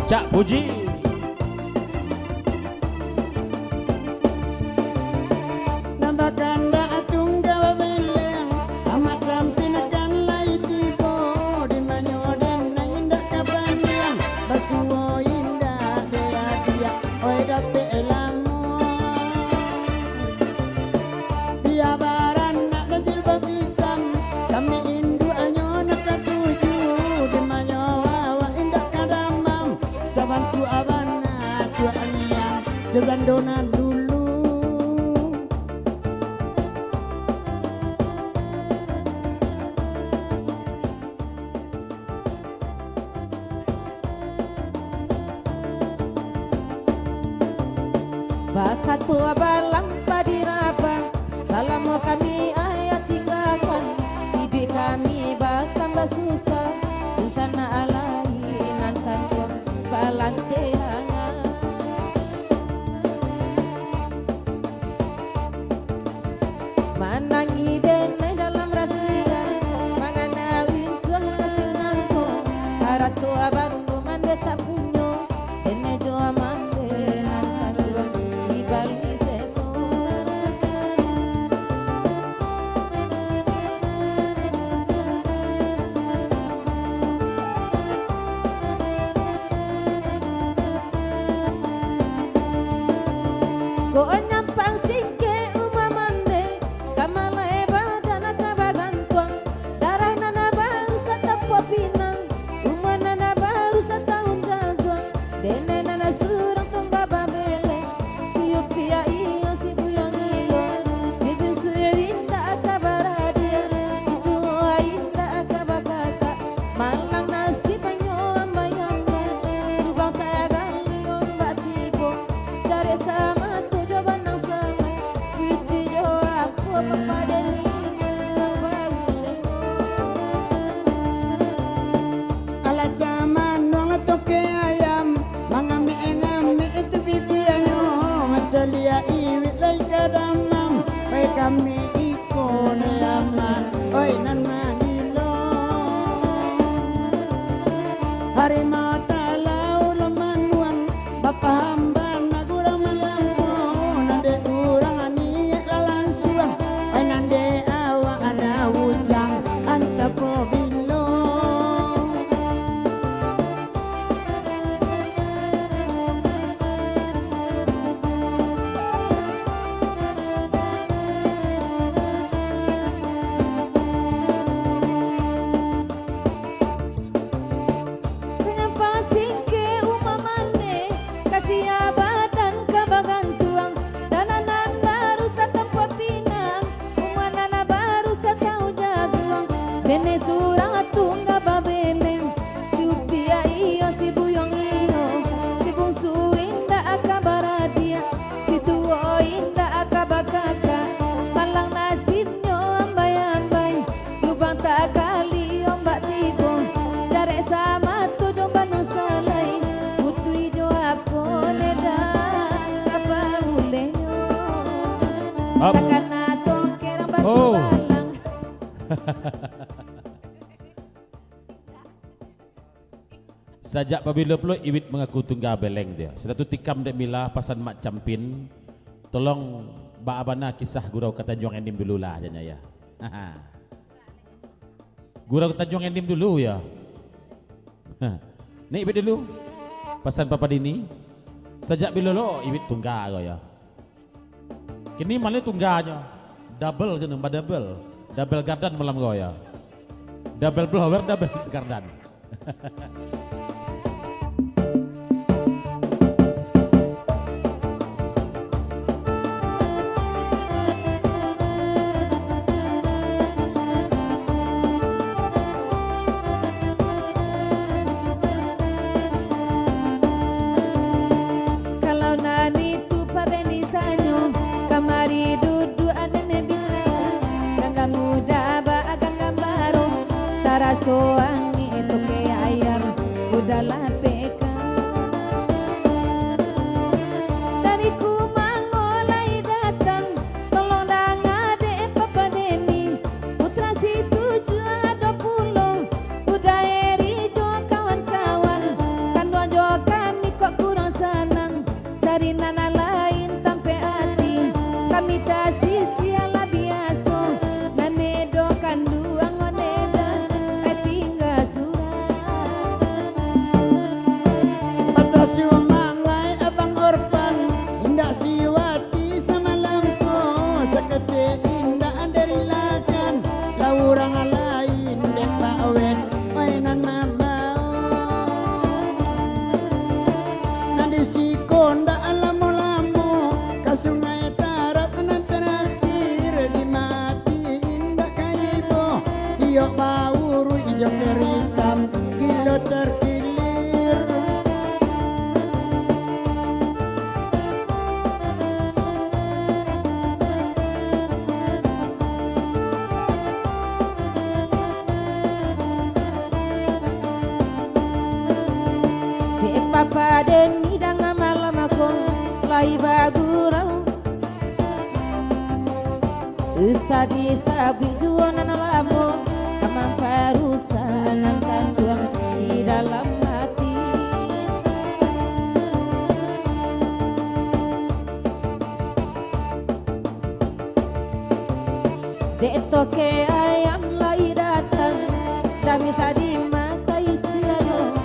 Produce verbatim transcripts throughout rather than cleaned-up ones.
Cak Puji. Nan bakandak tungga babeleng, Amak Campin kan lai tibo, di manyo den indak ka paniang, basuo indak diadiak, oi dapek lamo. Bia baranak bajilbab itam, kami induaknyo nak katuju, di manyo awak indak ka damam, sabantuak bana tuak liang, jo gando nan dulu. Bakato balang padi raba, salamo kami ayah tinggakan, iduik kami batambah susah, dunsanak alai nan tantuang balantiangan. Manangih denai dalam rasian, mangana untuang nasib nangko, harato bando mandeh tak punyo, denai jo mandeh nan kaduo dibalui seso. Kok nyampang singkek umah mandeh, ka malai badan ka bagantuang, darah nan baru satampua pinang, umua nan baru satahun jaguang, denai nan surang tungga babeleng, si upiak iyo si buyuang iyo, si bungsu indak ka baradiak, si tuo indak ka bakakak. Malang nasibnyo ambai-ambai, lubang tagali ombak tibo, jarek samato jo banang salai, piti jo apo papadeni, bauleh. Alah tamanuang toke ayam, mangamek-ngamek itu bibianyo, mancaliak iwik lai ka damam, pai kami Iko ne aman, oi nan magilo. Harimau talau lo manuang, bapaham bana gurang malambo, nan dek urang niaik lah lansuang, oi nan dek awak ada ujang, antah po bilo. Nyampang singkek umah mandeh, ka sia badan ka bagantuang, tanah nan baru satampua pinang, umua nan baru satahun jaguang, denai surang tungga babeleng, si upiak iyo, si buyuang iyo, si bungsu indak ka baradiak, si tuo indak ka bakakak, malang nasibnyo ambai-ambai, lubang tagali ombak tibo, jarek samato jo banang salai, putuih jo apo ne dah ka paulehnyo. Ap. Takana toke rang batu Oh. balang. Sajak pabilo pulo Iwit mangaku tungga beleng dia? Sudah tu tikam dek Mila, pasan Mak Campin, tolong baa bana kisah Gurau ka Tanjuang Enim dulu lah, janya ya. Gurau ka Tanjuang Enim dulu ya. Ni Iwit dulu, pasan Papa Dini. Sajak bilo lo Iwit tungga ko ya? Kini malah tungganyo. Double kini, badouble. Double gardan malam ko ya. Double blower, double gardan. Kalau nan itu pado ditanyo, kamari duduak ado nan bisa. Ganggam muda baagang gambaro, taraso angin toke ayam, udah lah peka. Dari Kumango lai datang, tolong danga dek Papa Deni, Putra Situjuah ado pulo, Uda Eri jo kawan-kawan, Kanduang jo Iyo bauruik jo keritam, gilo terkilir. Dek papa den idang malam ko lai bagurau. Usah disabuik juo nan lamo, ka mamparusak nan kanduang di dalam ati. Dek toke ayam lai datang, dami sadi makai cialo.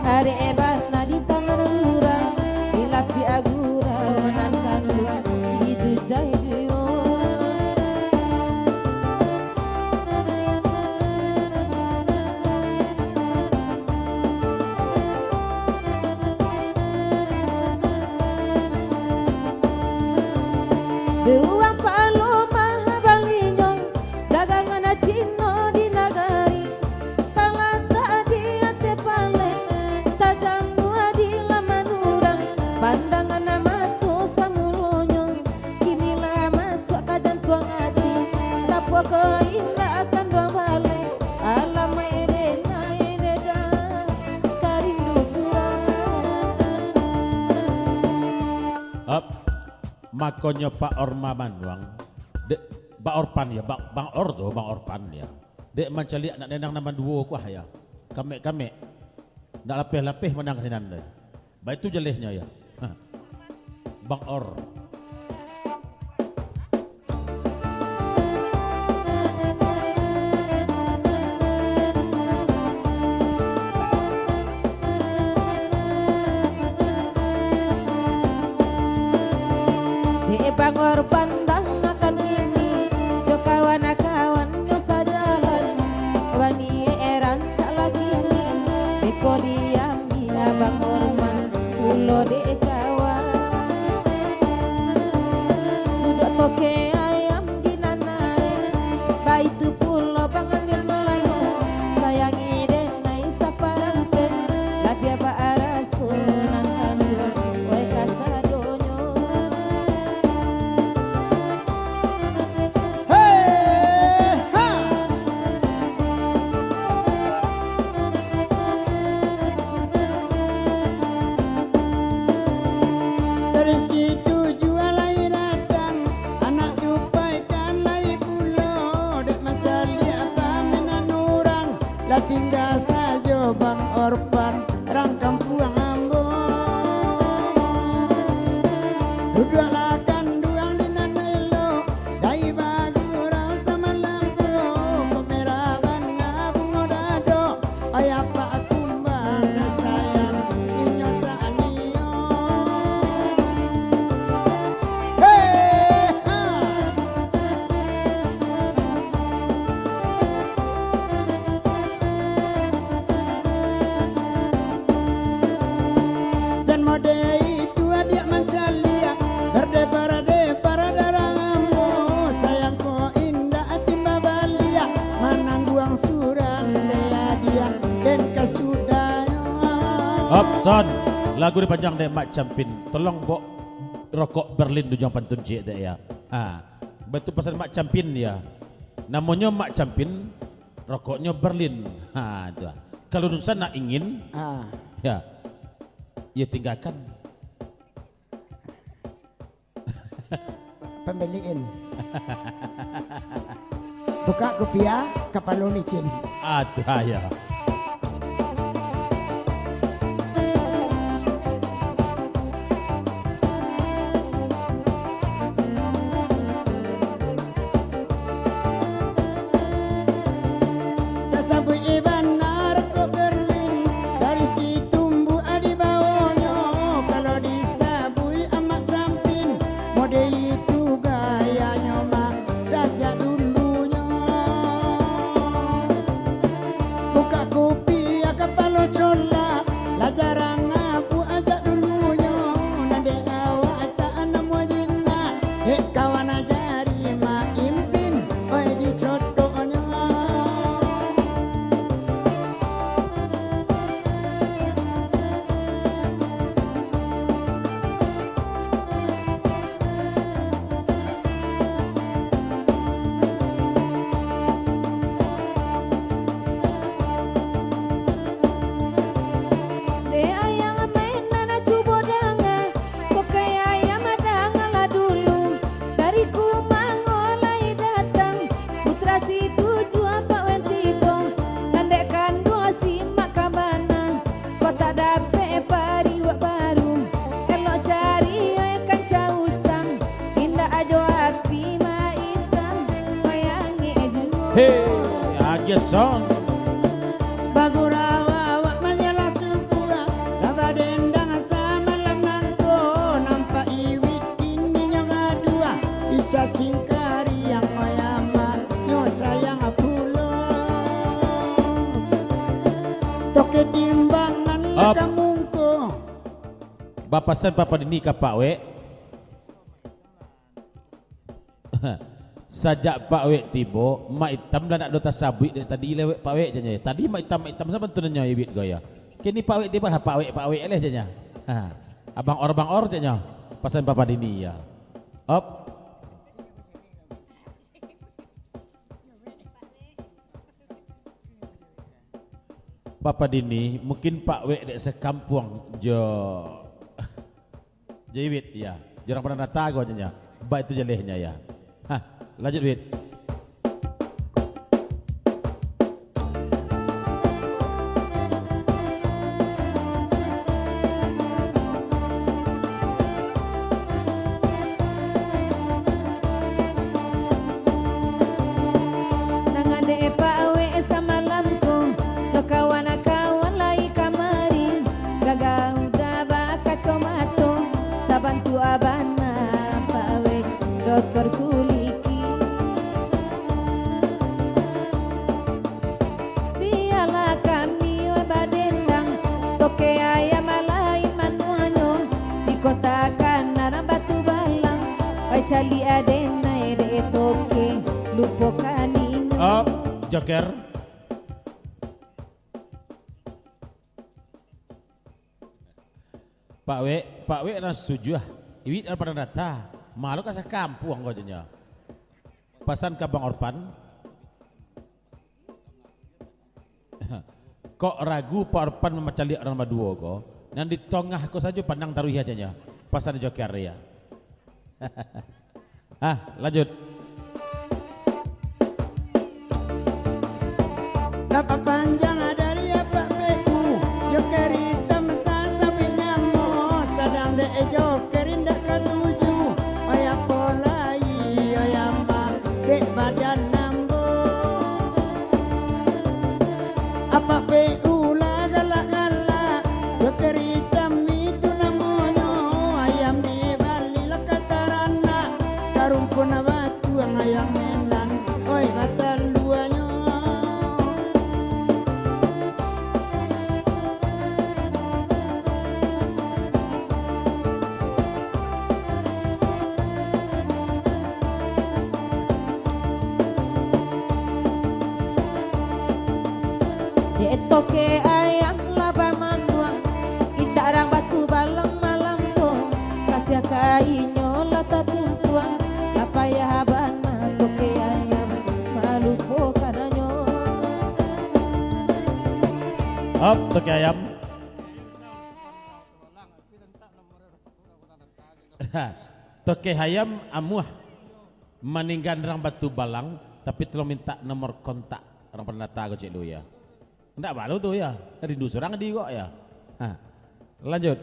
Arek bana di tangan urang, dilapiak gurau nan kanduang dijujai juo. Duang palomah balinyo, dagangan Cino di nagari. Talatak di ateh paleh, tajamua di laman urang. Pandangan mato samulonyo, kini lah masuak ka jantuang ati. Tapuko indak kanduang baleh, alamaik dek naik dek dah, ka rindu surang. Hap. Makonyo Pak Orma manuang, dek, Bang Orpan ya, Bang, Bang Or tu, Bang Orpan ya. Dek mancaliak nak nenang nan duo kuah ya. Kamek-kamek. Nak lapeh-lapeh manang sinan deh. Baitu jalehnyo ya. Ha. Bang Or. Dek Bang Orpan dangakan kini, jo kawan-kawannyo sajalan. Bani eran cak laki ni, beko diambiak Bang Orpan pulo dek kawan. Duduak toke ayam di nan ae, baitu pulo Bang Angger Malano. Sayangi den ai saparanten, labiah bak araso nan kanduang, wai kasadonyo. Hei, ha! Dari situ jua lai datang, anak tupai kan lai pulo, dek mancaliak pamenan urang, lah tingga sajo Bang Orpan, rang kampuang ambo. Duduaklah kanduang di nan elok, lai bagurau samalam tu, kok merah bana bungo dado, ai apak kumbang sayang, inyo tak nio. Hei, ha! Jan mode itu adiak mancaliak, bardepar-depar darah ambo, sayang kok indak timba baliak, manangguang surang dek adiak den kasudahnyo. Hop, son. Lagu dipanjang dek Mak Campin. Tolong bok rokok Berlin di ujuang pantun ciek dek ya. Ha. Baitu pasan Mak Campin ya. Namonyo Mak Campin, rokoknyo Berlin. Ha, tu ah. Kalau Nunsa nak ingin, Ah. ya, ya tinggalkan. Pambalian. Buka kupiah, kapalo licin. Aduh, ya. Tasabuik bana rokok Berlin, dari si tumbuak di bawonyo. Kalau disabuik Amak Campin, mode itu gayanyo mah sajak dulunyo. Buka Song. Bagurau awak manjelang subuah, lah badendang samalam nangko, nampak Iwit kininyo gaduah, dicacing kariang, oi amak, nyo sayang pulo. Toke timbangan lah Ap- ka mungko. Bapasan Papa Dini ka Pak Wek. Sajak Pak Wek tibo, Mak Itam lah ndak do tasabuik dek tadi lewat Pak Wek, janyo. Tadi Mak Itam, Mak Itam, saba tu nanyo Iwit ko, yo. Kini Pak Wek tibo, lah Pak Wek, Pak Wek leh, janyo. Ha. Abang Or, Bang Or, janyo. Pasan Papa Dini, yo. Op. Papa Dini, mungkin Pak Wek dek sakampuang jo Jo Iwit, ya. Jo urang Padang Data ko, nyo. Baitu jalehnya, ya. Hah, lanjut, Wit. Nan dek Pak Wek samalam ko, jo kawan-kawan lai kamari, gagau Bakacomato, sabantuak bana Pak Wek, Doktor Suliki. Bialah kami, wai, badendang, toke ayam lain manuahnyo, di kota Kanarang Batu Balang, wai, caliak aden nai dek toke, lupokan inyo. Op, joker. Pak Wek, Pak Wek lah satuju ah. Iwit lah Padang Data. Malu ka sakampuang ko, janyo. Pasan ka Bang Orpan. Kok ragu Pak Orpan mamacaliak urang baduo ko, nan di tongah ko sajo pandang taruih ajanyo. Pasan joker, ya. Ah, lanjut. Lah papanjang dari apak peku, jo kerita mantah sampai nyamo, sadang dek jo kerindak katuju, oi apo lai, oi amak, dek badan ambo. Apak peku lah galak-galak, jo kerita itu namonyo, ayam dibali lah ka taranak, ka rumpun batuang ayam Medan, oi, bataluanyo. Dek toke ayam lah bamanuang, indak rang Batu Balang malam ko, kasiah ka inyo lah tatumpuang, lah payah bana toke ayam malupokannyo. Op, toke ayam. Toke ayam amuah maninggan rang Batu Balang, tapi tolong mintak nomor kontak rang Padang Data ko, cek lu, ya. Ndak balu tu, ya. Rindu surang di kok, ya. Ha. Lanjut.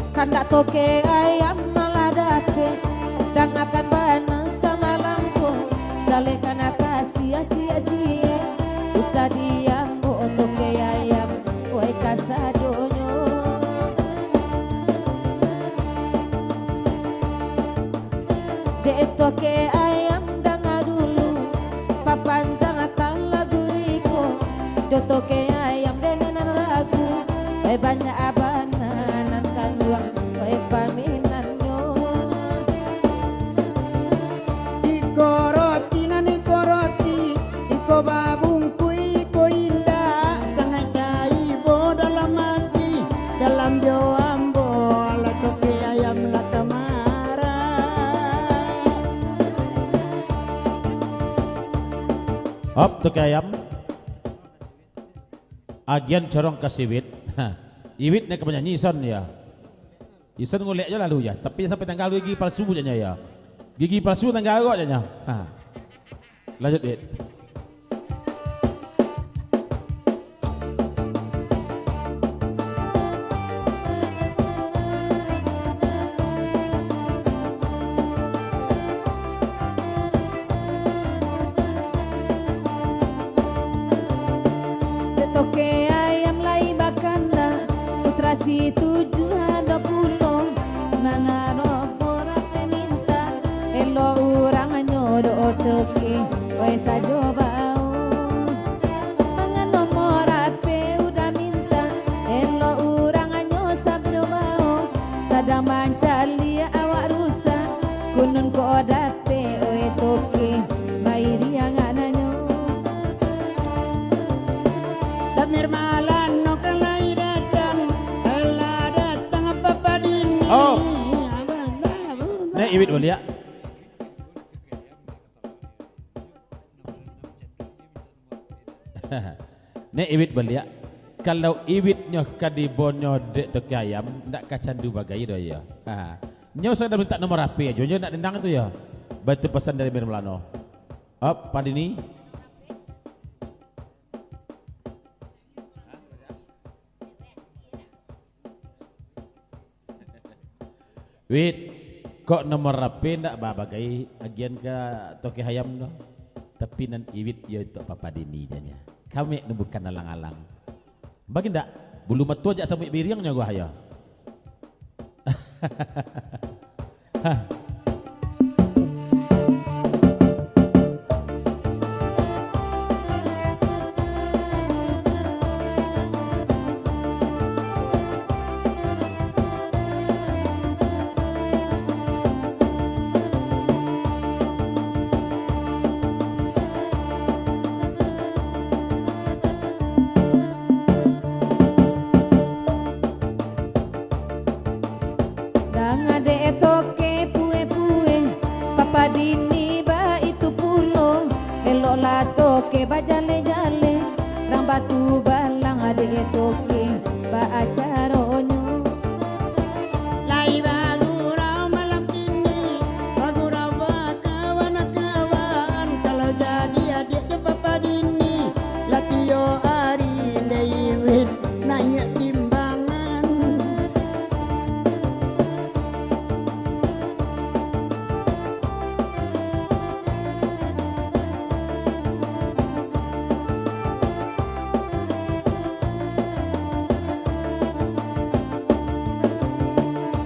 Kandak toke ayam malah dapek, dangakan bana samalam ko, jaleh kana kasiah ciek-ciek, usah diambok toke ayam, wai, kasadonyo. Dek toke ayam, danga dulu, papanjang akal lagu iko, jo toke ayam den nan ragu, eh, banyak bana nan kanduang, eh, paminannyo. Iko roti nan iko roti, iko babungkuih, iko indak, sangaik taibo dalam ati, dalam jo ambo, alah toke ayam lah tamarah. Hop, toke ayam. Agian corong ka si Iwit. Ha. Iwit nan ka manyanyi, Ison, ya. Ison ngulek jo lalu, ya. Tapi sampai tanggal gigi palsu, janyo, ya. Gigi palsu tanggal kok, janyo. Ha. Lanjut, Wit. Si tujuah ado pulo, nan aro borape minta, elok urang nyo do toke, oi sajo bao. Pangan nomor ape udah minta, elok urang nyo sajo bao. Sadang mancaliak awak rusa, kunun ko dapek, oi toke, bairiang anaknyo. Damir malam no ka lai datang, alah datang papa dini. Oh. Abang, abang. Nek Iwit baliak. Nek Iwit baliak. Kalau Iwit nyo ka dibonyo dek toke ayam, ndak ka candu bagai doh iyo. Ha. Nyo sadang mintak nomor H P ajo, nyo ndak dendang tu yo. Baitu pasan dari Mir Melano. Op, Pak Dini. Wit, kok nomor H P ndak ba-, bagai agian ka toke ayam tu? Tapi nan Iwit yo untuak Papa Deni, janyo. Kami nan bukan alang-alang. Bagi ndak? Bulu mato jak samuik biriang nyo gua yo. Danga dek toke pue-pue, Papa Dini baitu pulo, eloklah toke bajaleh-jaleh, rang batu balang dek toke, baa caronyo. Lai bagurau malam kini, bagurau bakawan-kawan, kalau jadi adiak jo Papa Dini, lah tiok ari dek Iwit naiak timbangan.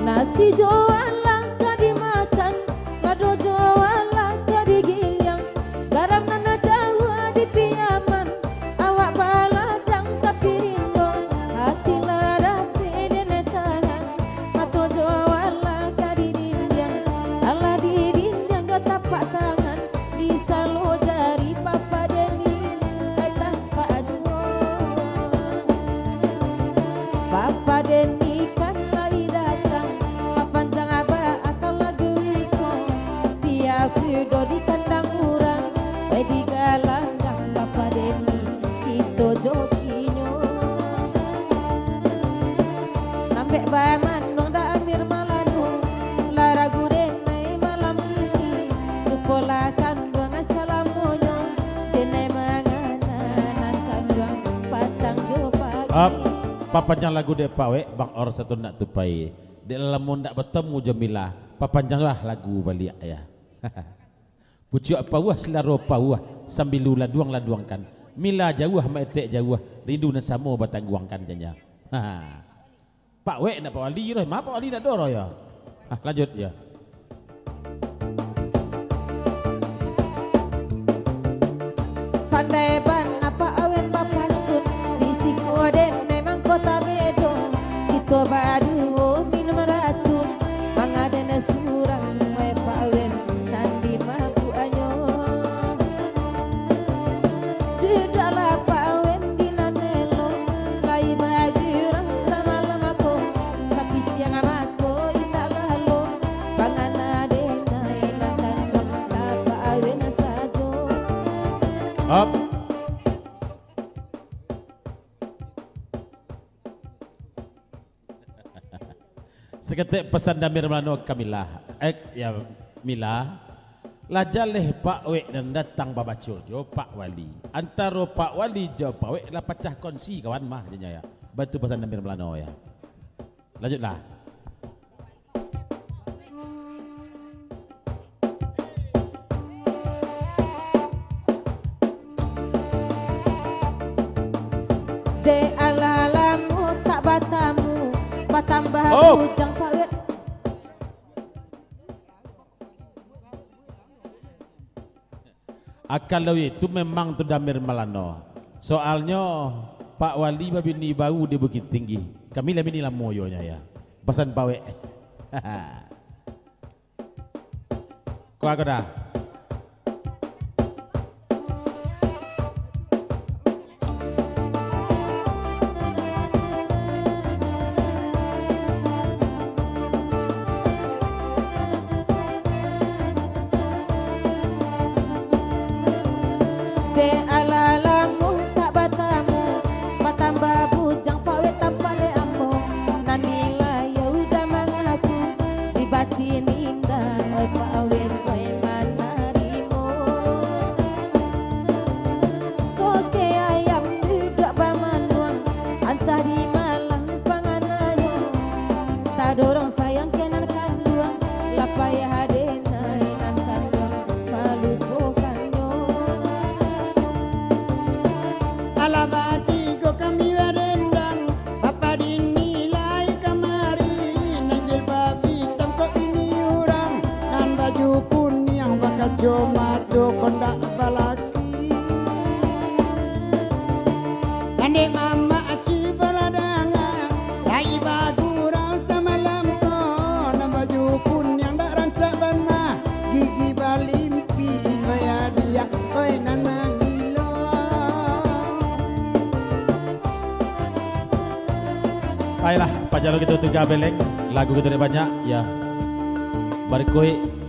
Nasi jo alang ka dimakan, lado jo alang ka digiliang, garam nan jauah dipiaman, awak baladang tapi rindo, hati lah dapek den tahan, mato jo alang ka didindiang, alah didindiang jo tapak tangan, di salo jari Papa Deni, ai tampak juo. Papa Deni kan lai datang, papanjang abah akan lagu iko. Bia kudo ditandang urang, ai digalandang Papa Deni, kito jokinyo. Nambek bae manuang da Amir Malano, lah ragu denai malam kini, lupolah kanduang salamonyo, denai mangana nan kanduang patang jo pagi. Ap, papanjang lagu dek Pak Wek, Bang Or satu nak tupai. Dek lamo ndak batamu jo Mila, papanjanglah lagu baliak ya. Pucuak pauah, silaro pauah, sambilu laduang-laduangkan. Mila jauah, maetek jauah, rindu nan samo batangguangkan, janyo. Ha. Pak Wek ndak Pak Wali doh, ma Pak Wali ndak doh yo. Ha, lanjut yo. Pandai bana Pak Awen bapantun, di siko den memang kota bedo. Kito baduo minum racun, mangaden surang, weh Pak Awen, nan dimabuaknyo. Duduklah Pak Awen di nan elo, lai bagurang samalam ko, sapiciang mako indak lalo, pangana denai nan kanduang ka Pak Awen sajo. Up. Saketek pasan Damir Malano ka Mila. Eh, ya, Mila. Lah jaleh Pak Wek nan datang babaco jo Pak Wali. Antaro Pak Wali jo Pak Wek lah pacah kongsi kawan mah, janyo ya. Baitu pasan Damir Malano ya. Lanjutlah. Dek alah lamo tak batamu, tambah Oh. bujang Pak Wet. Akal Lui tu memang tu Damir Malano. Soalnyo Pak Wali babini baru di Bukittinggi. Kami lah bini lamo yo nyo ya. Pasan Pak Wet. Ko ako dah. Dek alah lamo tak batamu, batambah bujang Pak Wet tampak dek ambo. Nan nilai yo udah mangaku, di batin indah, oi Pak Wet, oi manarimo. Toke ayam duduak bamanuang, antah di malam pangananyo. Tadorong sayang ka nan kanduang, lah payah dek nan kanduang malupokannyo. Alah batigo kami badendang, bapadin nilai kamari, nan jilbab itam kok bini urang, nan baju kuniang bakacomato kondak balaki. Pandai mamak cubolah danga, lai bagurau samalam ko, nan baju kuniang dak rancak bana, gigi balimpi, oi adiak, oi nan mangilo. Ayolah, pajalo kito tu gabeleng, lagu kito ni banyak, ya. Barikuik,